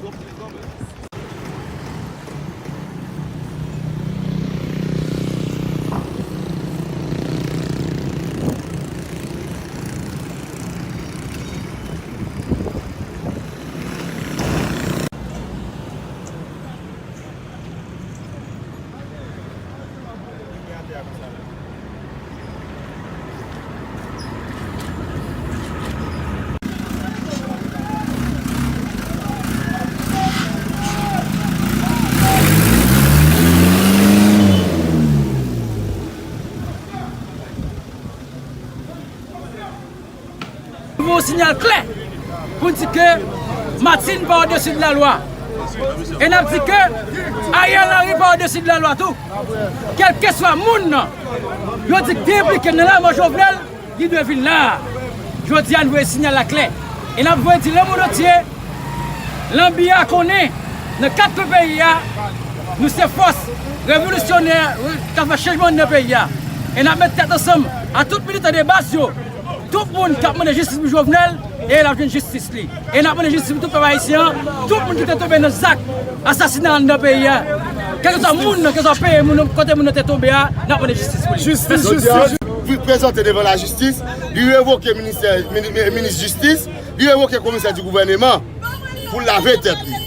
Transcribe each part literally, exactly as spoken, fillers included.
Nou voye yon sinyal klè pou n di ke Martine pa odesi de la lwa. E n ap di ke Ariel Henry pa odesi de la lwa tou. Kèlkeswa moun nan yo di k te enplike nan lanmò Jovenel, li dwe vin la a. Jodi a, n voye sinyal la klè. E n ap voye di lemonn antye, Lanbi a konnen, nan kat kwen peyi a, nou se fòs revolisyonè k ap fè chanjman nan peyi a. E n ap met tèt ansanm a tout militan de baz yo, tout moun k ap mande jistis pou Jovenel, e l ap jwenn jistis li. E n ap mande jistis pou tout pèp ayisyen an, tout moun ki te tonbe nan zak asasina nan peyi a. Kèlkeswa moun nan, kèlkeswa peyi moun nan, kote moun nan te tonbe a, n ap mande jistis pou li. Jistis, jodi a, jistis. Prezante devan lajistis, li revoke ministè, mini-, minis jistis, li revoke komisè di gouvèneman pou lave tèt li.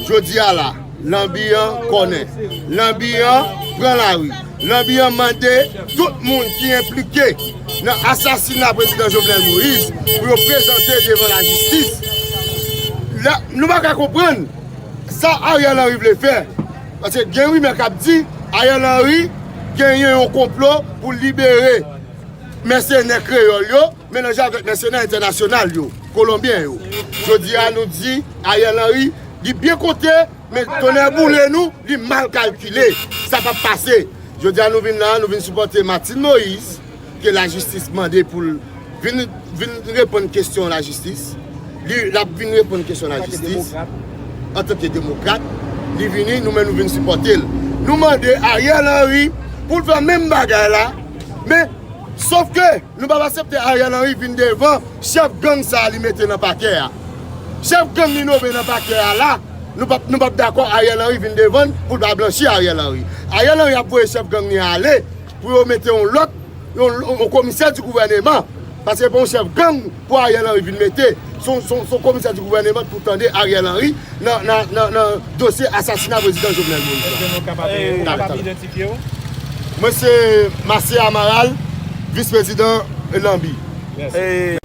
Jodi a la, Lanbi an konnen. Lanbi an pran lari. Lanbi an mande tout moun ki enplike nan asasina prezidan Jovenel Moïse pou yo prezante devan lajistis. La, nou pa ka konprann sa Ariel Henry vle fè. Paske gen rimè k ap di Ariel Henry genyen yon konplo pou libere mèsenè kreyòl yo, melanje avèk mèsenè entènasyonal yo, kolonbyen yo. Jodi a, nou di Ariel Henry, li byen konte, men tonnè boule nou, li mal kalkile. Sa p ap pase. Jodi a, nou vin la, nou vin sipòte Martine Moïse, ke lajistis mande pou l vin, vin reponn kesyon lajistis. Li, l ap vin reponn kesyon lajistis. Antanke demokrat, li vini, nou menm nou vin sipòte l. Nou mande Ariel Henry pou l fè menm bagay la, men sòf ke nou p ap aksepte Ariel Henry vin devan chèf gang sa a li mete nan pakè a. Chèf gang li nome nan pakè a la, nou p ap, nou p ap dakò Ariel Henry vin devan n pou l pa blanchi Ariel Henry. Ariel Henry ap voye chèf gang li ale pou yo mete yon lòt, yon, yon komisè di gouvèneman. Paske se pa yon chèf gang pou Ariel Henry vin mete. Se yon, se yon, se yon komisè di gouvèneman pou tande Ariel Henry nan, nan, nan, nan dosye asasina prezidan Jovenel Moïse la. Èske nou kapab, nou kapab idantifye w? Mwen se Marcel Amaral, vis prezidan Lanbi. Yes. E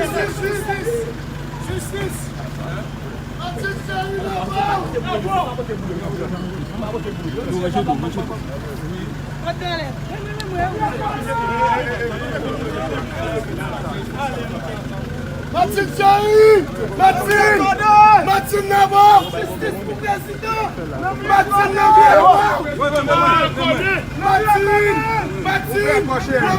Jistis! Jistis! Martine cheri! Martine! Martine Nava! Jistis pou prezidan! Martine nan byen! Martine! Martine! Martine! Martine!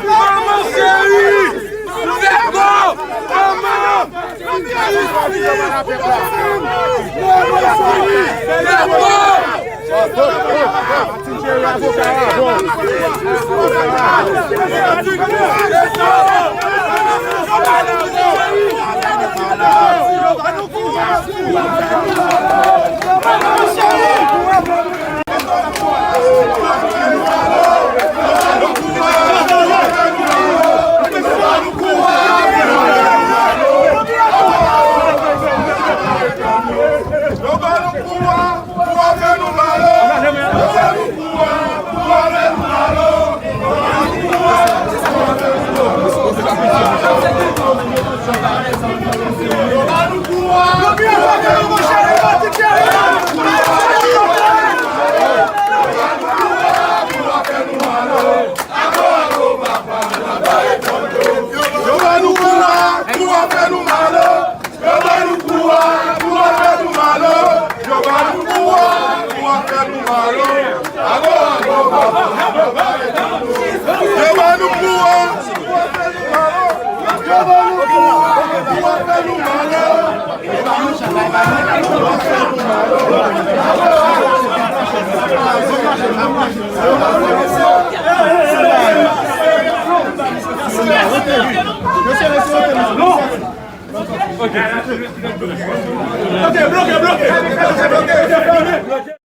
Manman cheri! Lève! Manman! Yo ba nou pouvwa, pouvwa fè nou mal. Yo ba nou pouvwa, pouvwa fè nou mal. Yo ba nou pouvwa, pouvwa fè nou mal. Yo ba nou pouvwa, pouvwa fè nou mal. Yo ba nou pouvwa, pouvwa fè nou mal. Yo ba nou pouvwa, pouvwa fè nou mal. Ago, ago, ago. Yo ba nou pouvwa, pouvwa fè nou mal. Yo ba nou pouvwa, pouvwa fè nou mal. Ok. Ok, bloke, bloke.